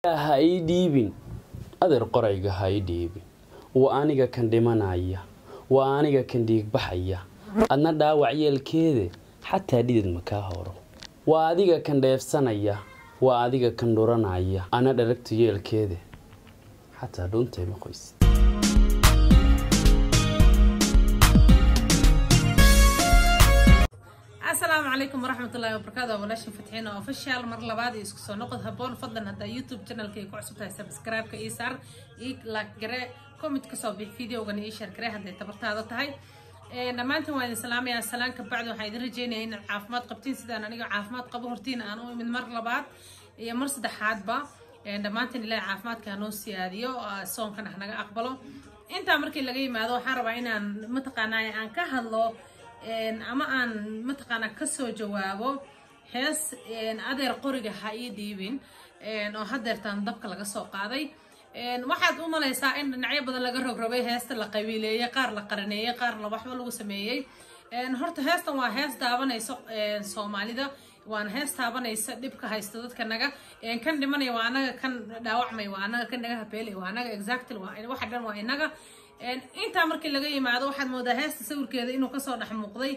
Ha ii dhiibin adeer, qorayga ha ii dhiibin. Waa aniga kan dhimanaya, waa aniga kan dhiigbaxaya, adna dhaawac yeelkeede xataa dhidid makaa horo. Waa adiga kan dheefsanaya, waa adiga kan dhuranaya, ana dharagtu yeelkeede xataa dhuuntay ma qoysid. Asalaamu calaykum waraxmatullaahi wabarakaatu. Walaashin Fatxiina Official mar labaad iyo isku soo noqod haboon. Fadlan haddaa YouTube channelka ay ku cusub tahay, subscribe-ka ii saar, ii like garee, comment kasoo bix, videogan ii share garee hadday tabartaada tahay. Dhammaantiin waan idin salaamayaa. Salaanka bacdi, waxaan idin rajeynayaa inaad caafimaad qabtiin sidaan aniga caafimaad qabo. Hortiina aan u imid mar labaad iyo mar saddexaadba. Dhammaantiin Ilaahay caafimaadka hanoo siyaadiyo, soonkana hanaga aqbalo. Intaa markii laga yimaado, waxaan rabaa inaan mataqaanaa aan ka hadlo ama aan mataqaanaa kasoo jawaabo hees "Adeer qoriga ha ii dhiibin" oo hadeertaan dabka laga soo qaaday. Waxaad u malaysaa in dhinacyo badan laga rogrogay heesta, la qabiileeyey, qaar la qaraneeyey, qaar la waxba lagu sameeyey. Horta heestan waa hees daabanaysa Soomaalida, waana hees taabanaysa dhibka haysta dadka naga. Kan dhimanaya waa anaga, kan dhaawacmay waa anaga, kan naga habeelay waa anaga, exactly waxa dhan waa inaga. Intaa markii laga yimaado, waxaad moodaa heesta sawirkeeda inuu kasoo dhex muuqday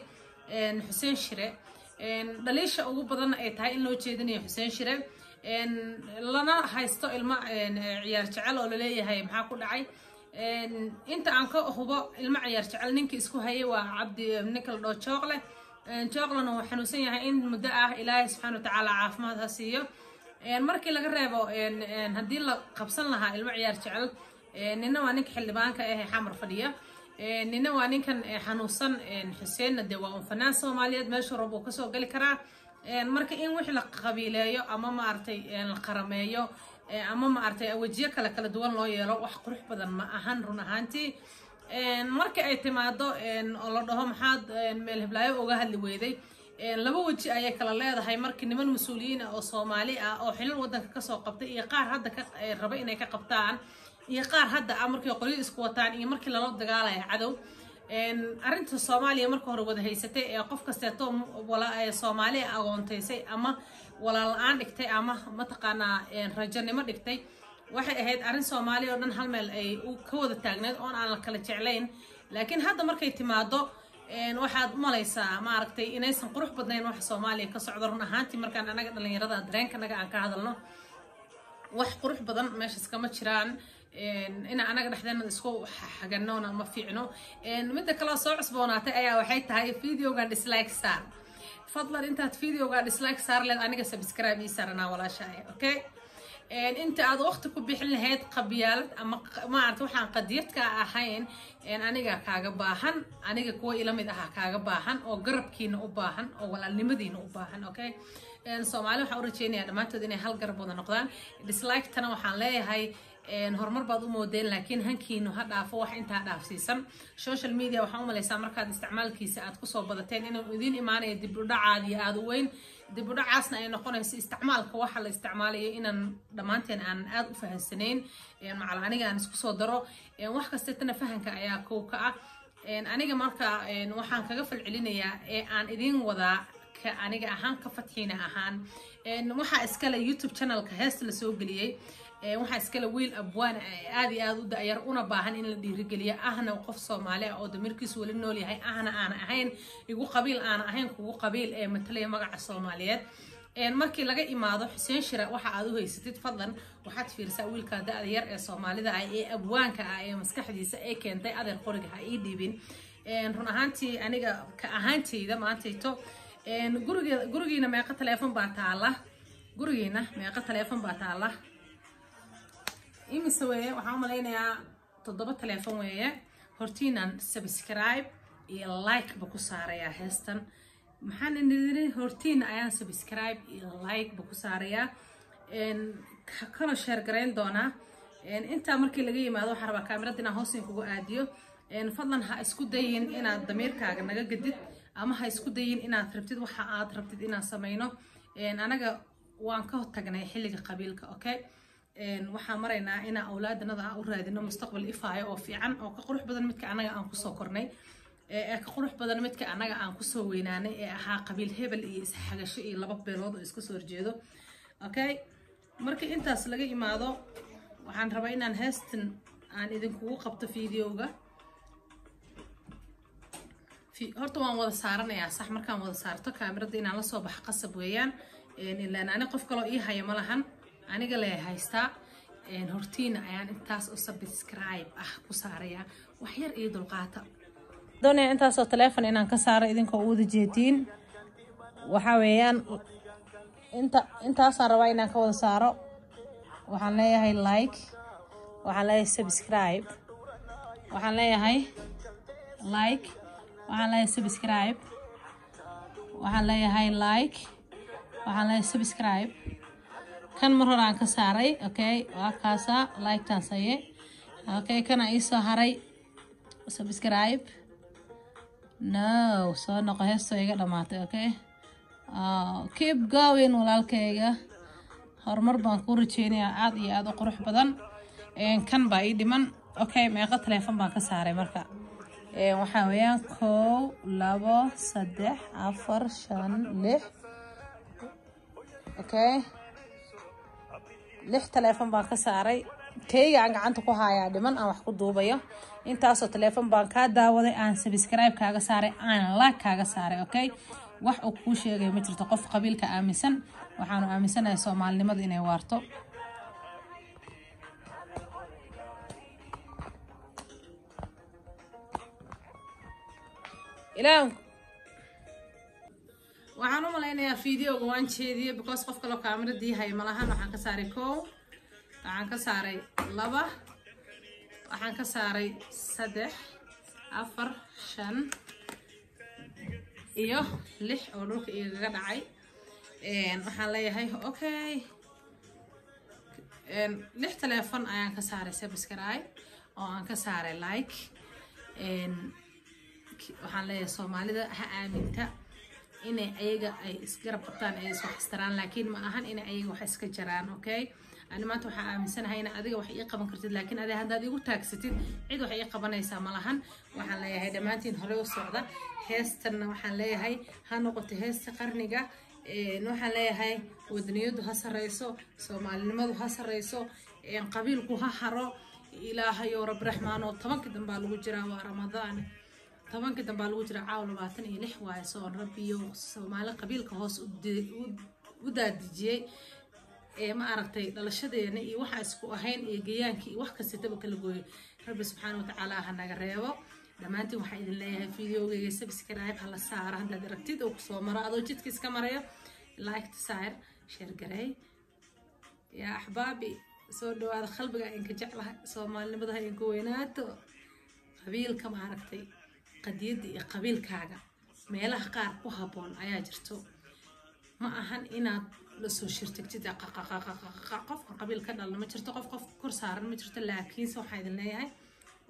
Xuseen Shire. Dhaliisha ugu badanna ay tahay in loo jeedinayo Xuseen Shire, lana haysto ilmo ciyaar jecel oo laleeyahay maxaa ku dhacay. Inta aan ka hubo, ilmo ciyaar jecel ninkii isku hayay waa Cabdi, ninka la dhoo Jooqle. Jooqlena wuu xanuunsan yahay in muddo ah, Ilaahay subxaana watacaala caafimaad ha siiyo. Markii laga reebo, haddii la qabsan lahaa ilmo ciyaar jecel, nina waa ninka xildhibaanka ah ee Xamar fadhiya, nina waa ninkan xanuunsan. Xuseenna dee waa un fanaan Soomaaliyeed, meeshuu rabo uu kasoo geli karaa. Marka in wixii la qabiileeyo ama maaragtay la qarameeyo ama maaragtay wejiyo kale kala duwan loo yeelo, wax qurux badan ma ahan run ahaantii. Marka ay timaado oo la dhaho maxaad meel hiblaayo uga hadli weyday, laba weji ayay kala leedahay. Markii niman mas-uuliyiin ah oo Soomaali ah oo xilal wadanka kasoo qabtay iyo qaar hadda ka raba inay ka qabtaan iyo qaar hadda ah markay qoryo isku wataan iyo markii lala dagaalaya cadow, arrinta Soomaaliya marka hore wada haysatay ee qof kasteeto Soomaaliya agoontaysay ama walaal la-aan dhigtay ama mataqaanaa rajanimo dhigtay, waxay ahayd arrin Soomaaliya oo dhan hal meel ay ka wada taagneed oon aan la kala jeclayn. Laakiin hadda markay timaado, waxaad u malaysaa maaragtay inaysan qurux badnayn waxa Soomaaliya ka socdo. Run ahaantii, markaan anaga dhalinyarada dareenkanaga aan ka hadalno, wax qurux badan meeshaas kama jiraan. Ina anaga dhexdeena isku xaganona ma fiicno. Midda kaloo soo cusboonaatay ayaa waxay tahay videogan dislike saar. Fadlan intaad videogan dislike saar leed, aniga subscribe ii saaranaa walaashahay, okay? Inta aad waqti ku bixin lahayd qabyaalad ama maarata waxaan qadiyadka ahayn, aniga kaaga baahan, aniga kuwa ila mid aha kaaga baahan oo garabkiina u baahan oo walaalnimadiina u baahan, okay? Soomaali waxaan u rajeynayaa dhammaantood inay hal garab wada noqdaan. Dislike-tana waxaan leeyahay horumar baad u moodeen, laakiin hankiinu ha dhaafo wax intaa dhaafsiisan. Social media waxaan u malaysaa markaad isticmaalkiisa aad kusoo badateen inuu idiin imaanayo dib u dhacaad iyo aada u weyn. Dib u dhacaasna ay noqonayso isticmaalka waxa la isticmaalayo inaan dhammaanteen aan aada u fahansanayn. Macal aniga aan isku soo daro, wax kasteetana fahanka ayaa kow ka ah. Aniga marka waxaan kaga falcelinayaa ee aan idiin wadaa ka aniga ahaan, ka Fatxiina ahaan, waxaa iskale YouTube channelka heesta lasoo geliyey, waxaa iskale wiil abwaan aada iyo aada u da-yar una baahan in la dhiirigeliyo, ahna qof Soomaali ah oo damirkiisu weli nool yahay, ahna aana ahayn igu qabiil, aana ahayn kugu qabiil, ee matalaya magaca Soomaaliyeed. Markii laga imaado Xuseen Shira waxa aad u haysatid, fadlan waxaad fiirisaa wiilka da-da yar ee Soomaalida ah ee abwaanka ah ee maskaxdiisa ee keentay "Adeer qoriga ha ii dhiibin". Run ahaantii, aniga ka ahaanteyda maantayto, guriga gurigiina meeqa taleefon baa taala? Gurigiina meeqa taleefon baa taala? Imise weeye? Waxaan u malaynayaa 7 taleefon weeye. Hortiinaan subscribe iyo like ba ku saarayaa heestan. Maxaan idin hortiina ayaan subscribe iyo like ba ku saarayaa, kana share garayn doonaa. Intaa markii laga yimaado, waxaan rabaa kaamirada inaan hoos kugu aadiyo. Fadlan ha isku dayin inaad damiirkaaga naga gadid ama ha isku dayin inaad rabtid waxa aad rabtid inaan samayno. Anaga waan ka tagnay xilliga qabiilka, okay? Waxaan maraynaa inaan awlaadanada aan u raadino mustaqbal ifaayo oo fiican oo ka qurux badan midka anaga aan kusoo kornay, ee ka qurux badan midka anaga aan kusoo weynaanay ee ahaa qabiil hebel iyo isxagasho iyo laba beelood oo iska soo horjeedo, okay? Marka intaas laga imaado, waxaan rabaa inaan heestan aan idinkugu qabto videoga. Horta waan wada saaranayaa, sax? Markaan wada saarto, kaamirada inaan la soo baxo qasab weeyaan, ilaan ani qof kaloo ii haya ma lahan, aniga lee haystaa. Hortiina ayaan intaas oo subscribe ah ku saarayaa. Wax yar iyo dulqaata doonaya intaasoo teleefon inaan ka saaro idinkoo u wada jeediin. Waxaa weeyaan inta intaasaan rabaa inaan ka wada saaro. Waxaan leeyahay like, waxaan leeyahay subscribe, waxaan leeyahay like, waxaan leeyahay subscribe, waxaan leeyahay like, waxaan leeyahay subscribe. Kan mar hore aan ka saaray, okay, waa kaasa like-taan saye. Okay, kana ii soo haray subscribe. No, soo noqo, heestoo iga dhamaatay. Okay, keep going walaalkayga, horumar baan kuu rajeynayaa aad iyo aad u qurux badan. Kan baa ii dhiman. Okay, meeqa teleefon baan ka saaray? Marka waxaa weeyaan 1, 2, 3, 4, 5, 6. Okay, lix teleefon baan ka saaray. Kayga aan gacanta ku hayaa dhiman aan wax ku duubayo. Intaasoo teleefon baan kaa daawaday, aan subscribe kaaga saaray, aan like kaaga saaray. Okay, wax uu kuu sheegayo ma jirto qof qabiilka aaminsan. Waxaanu aaminsanahay soomaalinimada inay waarto. Ilaa waxaan u malaynayaa videoga waan jeediyey, because qof kaloo kaamiradii haya malahan. Waxaan ka saaray 1, waxaan ka saaray 2, waxaan ka saaray 3, 4, 5 iyo 6 oo dhulka igaga dhacay. Waxaan leeyahay okay, lix teleefon ayaan ka saaray subscribe oo aan ka saaray like. Waxaan leeyahay soomaalida ha aaminta inay ayaga ay isgarab qabtaan, ay isku xastaraan, laakiin ma ahan inay ayaga wax iska jaraan. Okay, ani maanta waxaa aaminsanahay in adiga wax ii qaban kartid, laakiin adiga haddaad igu taagsatid, cid wax ii qabanaysaa ma lahan. Waxaan leeyahay dhammaantiin horey u socda. Heestanna waxaan leeyahay ha noqoto heesta qarniga. Waxaan leeyahay wadaniyadu ha sareyso, soomaalinimadu ha sareyso, qabiilku ha haro. Ilaahayow rabbi raxmaano, 10-ka dambaa lagu jiraa, waa Ramadaan, 10-ka dambaa lagu jiraa, caaw 26 waaye. Soon rabbiyo soomaali qabiilka hoos u daadijiyey ee ma aragtay dhalashadeena iyo waxa isku ahayn iyo gayaankii iyo wax kastaba kala gooyay, rabbi subxaana watacaala ha naga reebo dhammaantiin. Waxaa idin leeyahay videogayga subscribe hala saaro haddaad aragtid oo kusoo maro adoo jidka iska marayo, like saar, share gareey. Yaa axbaabi, soo dhawaada. Qalbiga idinka jeclahay, soomaalinimada ha idinku weynaato. Qabiilka ma aragtay, qadiyadda iyo qabiilkaaga meelaha qaar ku habboon ayaa jirto. Ma ahan inaad lasoo shirtagtid qofkan qabiil ka dhalna ma jirto, qof qof kor saaran ma jirto. Laakiinse waxaa idin leeyahay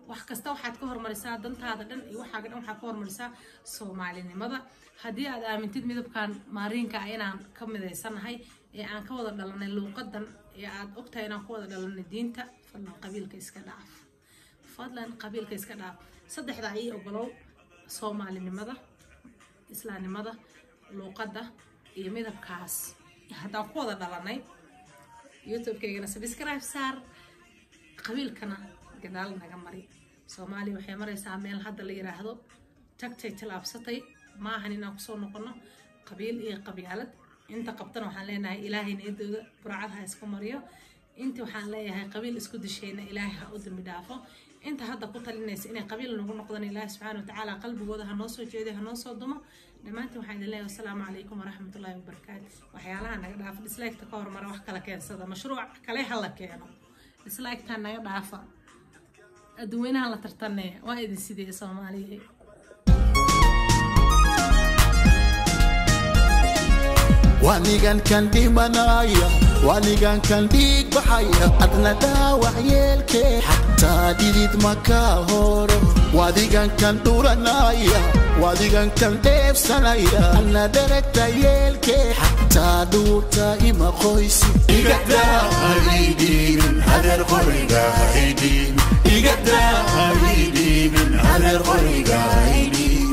wax kasta waxaad ka hormarisaa dantaada dhan iyo waxaaga dhan, waxaad ka hormarisaa soomaalinimada. Haddii aad aamintid midabkan maariinka ah inaan ka midaysanahay ee aan ka wada dhalanay luuqadan ee aad ogtahay inaan ku wada dhalanay diinta, fadlan qabiilka iska dhaaf, fadlan qabiilka iska dhaaf. Saddexdaa ii ogolow: soomaalinimada, islaamnimada, luuqadda iyo midabkaas haddaan ku wada dhalanay. YouTube-kaygana subscribe saar, qabiilkana gadaal naga mari. Soomaaliya waxay maraysaa meel hadda la yiraahdo tagtay tilaabsatay. Maahan inaan kusoo noqono qabiil iyo qabyaalad. Inta qabtana waxaan leenahay ilaahay niyadooda burcad ha isku mariyo. Inta waxaan leeyahay qabiil isku dishayna ilaahay ha u dambi dhaafo. Inta hadda ku talinaysa inay qabiil nagu noqdaan, ilaahay subxaana watacaala qalbigooda ha noo soo jeediyo, ha noo soo dumo. Dhammaantiin waxaan idin leeyahay wasalaamu calaykum waraxmatullaahi wabarakaatu. Waxyaalaha naga dhaafa, dislike-ta ka hormara, wax kala keensada, mashruuc kale ha la keeno, dislike-ta naga dhaafa, adduweynaha la tartanee. Waa idin sidee soomaaliya? Wanigan kan dhimanaya, wanigan kan dhiig baxaya, adna dhaawac yeelkee, xataa dhidid ma kaa horo. Wadigan kan dhuranaya, wadigan kan dheebsanaya, adna dheragta yeelkee, xataa dhuurta ima qoysi. Igadaa haydhiibin hadeer qoriga haydhiibin, igadaa haydhiibin hadeer qoriga haydhiibin.